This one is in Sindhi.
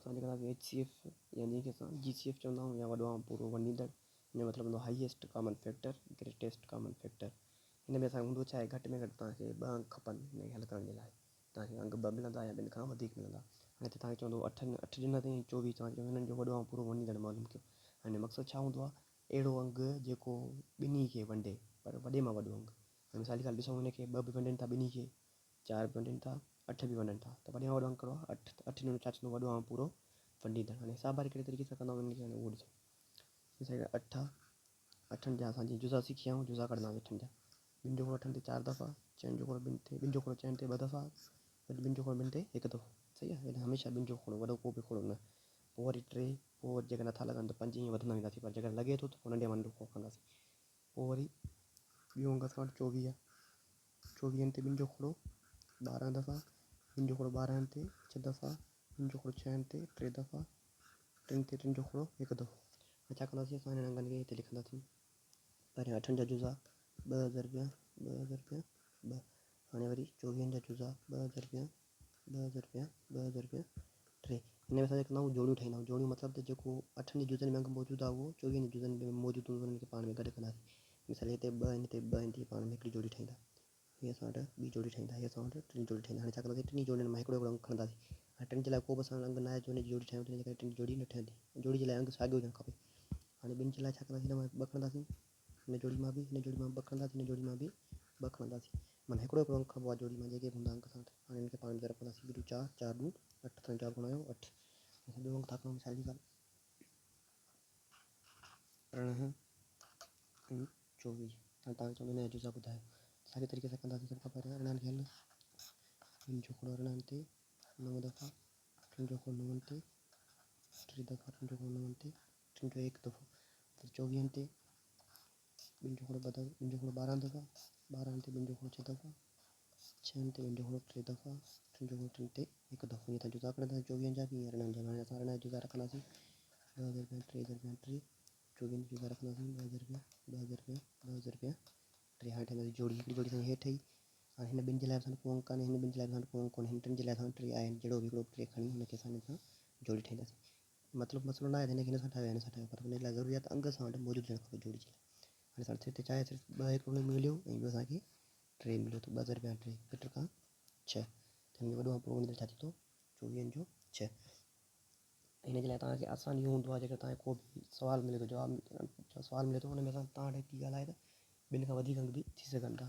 اسان جيڪا ايڇ سي ايف يا جنهن کي اسان جي سي ايف چوندا آهيون يا وڏو ۽ پورو ونڊيندڙ ان جو مطلب هوندو highest common factor greatest common factor هن ۾ اسان کي هوندو ڇا آهي گهٽ ۾ گهٽ توهان کي ٻه انگ کپن هن کي حل ڪرڻ جي لاء توهان کي انگ ٻه ملندا يا ٻن کان وڌيڪ ملندا هاڻي هتي توهان کي چوندو اٺ اٺ ڏنا اٿئي ۽ 24 توهان کي چوندو هنن جو وڏو ۽ پورو ونڊيندڙ معلوم ڪيو هاڻي مقصد ڇا هوندو آهي اهڙو انگ جيڪو ٻنهي کي ونڊي پر وڏي مان وڏو انگ هاڻي مثال جي ڳالهه ڏسون هن کي ٻه به ونڊين ٿا ٻنهي کي چار به ونڊين ٿا، اٺ به ونڊن ٿا ته وڏي مان وڏو انگ ڪهڙو آهي؟ اٺ ته اٺ ڏنو ڇا ٿيندو وڏو آهي پورو ونڊيندڙ. هاڻي حساب واري ڪهڙي طريقي سان ڪندا آهيون ان کي هاڻي اهو ڏسو. مثال اٺ آهي، اٺن جا اسان جيئن جزا سکي آيا آهيون جزا ڪڍنداسين اٺن جا. ٻن جو کوڙو اٺن تي چار دفعا، چئن جو کوڙو ٻن تي، ٻن جو کوڙو چئن تي ٻه دفعا، وري ٻن جو کوڙو ٻن تي هڪ دفعو. صحيح آهي هميشه ٻن جو کوڙو وڏو ڪو به کوڙو نه. پوء وري ٽي، پوء وري جيڪڏهن نٿا لڳن ته پنج ائين وڌندا وينداسين پر جيڪڏهن لڳي ٿو ته پوء ننڍي مان ننڍو کوڙو کڻنداسين. پوء وري ٻيو انگ اسان وٽ 24 آهي. چوويهن تي ٻن جو کوڙو 12 دفعا، ٻن جو کوڙو 12 تي ڇهه دفعا، ٻن جو کوڙو ڇهن تي ٽي دفعا، ٽن تي ٽن جو کوڙو هڪ دفعو. هاڻي ڇا ڪنداسين اسان هنن انگن کي هتي لکنداسين. پهريان اٺن جا جزا ٻه ضربيا ٻه ضربيا ٻه. هاڻي وري چوويهن جا جزا ٻه ضربيا ٻه ضربيا ٻه ضربيا ٽي. هن ۾ اسان ڇا ڪندا آهيون جوڙيون ٺاهيندا آهيون. جوڙيون مطلب ته جيڪو اٺن جي جزن ۾ انگ موجود آهي اهو چوويهن جي جزن ۾ موجود هوندو انهن کي پاڻ ۾ گڏ ڪنداسين. مثال هتي ٻه آهن هتي ٻه آهن ته پاڻ ۾ هڪڙي جوڙي ٺاهيندا. هي اسان وٽ ٻي جوڙي ٺاهيندا هي اسان وٽ ٽين جوڙي ٺاهيندا. هاڻي ڇا ڪنداسين ٽنهي جوڙين مان هڪڙو هڪڙو انگ کڻنداسين. هاڻي ٽن جي لاء ڪو به اسان وٽ انگ ناهي جو هن جي جوڙي ٺاهيون ته ان جي ڪري ٽن جي جوڙي نه ٺهندي. جوڙي جي لاء انگ ساڳيو هجڻ کپي. هاڻي ٻن جي لاء ڇا ڪنداسين هن مان ٻه کڻنداسين هن جوڙي مان به هن جوڙي مان به ٻه کڻنداسين هن جوڙي مان به ٻه کڻنداسين. معنيٰ هڪڙو هڪڙو انگ کڻبو آهي جوڙي مان جيڪي به هوندا انگ اسان وٽ. هاڻي هن کي پاڻ ۾ ضرب ڪنداسين ٻه ڏو چار، چار ڏو اٺ، تنهن جواب گهڻو آيو اٺ. اسان ٻيو انگ ٿا کڻون مثال جي ڳالهه 18 ۽ 24. هاڻي توهان کي چوندو هن جا جزا ٻڌايو. ساڳي طريقي سان ڪنداسين سڀ کان پهريان 18 کي حل ٻن جو کوڙو 18 تي نو دفعا، ٽن جو کوڙو نون تي ٽي دفعا، ٽن جو کوڙو نون تي ٽن جو هڪ دفعو، وري چوويهن تي ٻن جو کوڙو ٻه دفعا، ٻن جو کوڙو 12 دفعا، 12 تي ٻن جو کوڙو ڇهه دفعا، ڇهن تي ٻن جو کوڙو ٽي دفعا، ٽن جو کوڙو ٽن تي هڪ دفعو. ائين اسان جزا ڪڍنداسين چوويهن جا به ائين 18 جا به. هاڻي اسان 18 جا جزا رکنداسين ٻه ضربيا ٽي ضربيا ٽي، چوويهن جا جزا رکنداسين ٻه ضربيا ٻه ضربيا ٻه ضربيا ٽي. هاڻي ٺاهينداسين جوڙي، هڪڙي جوڙي اسان جي هيٺ ٺهي. هاڻي هن ٻن جي لاء اسان وٽ ڪو انگ ڪانهي، هن ٻن جي لاء به اسان وٽ ڪو انگ ڪونهي، هن ٽن جي لاء اسان وٽ ٽي آهن، جهڙو به هڪڙو ٽي کڻي هن کي اسان هن سان جوڙي ٺاهينداسين. مطلب مسئلو ناهي ته هن کي هن سان ٺاهيو يا هن سان ٺاهيو پر ان لاء ضروري آهي ته انگ اسان وٽ موجود هجڻ کپي جوڙي جي لاء. هاڻي اسان وٽ هتي ڇا آهي صرف ٻه هڪڙو مليو ۽ ٻيو اسان کي ٽي مليو ته ٻه ضرب ٽي هڪ ٽڪا ڇهه ته هن جو وڏو پورو وڃي ڇا ٿي ٿو چوويهن جو ڇهه. هن جي لاء توهان کي آسان اهو هوندو آهي جيڪڏهن توهان کي ڪو به سوال ملي ٿو جواب سوال ملي ٿو ان ۾ اسان توهان وٽ هڪ ڳالهه آهي ته ٻن کان وڌيڪ انگ به ٿي سگهن ٿا.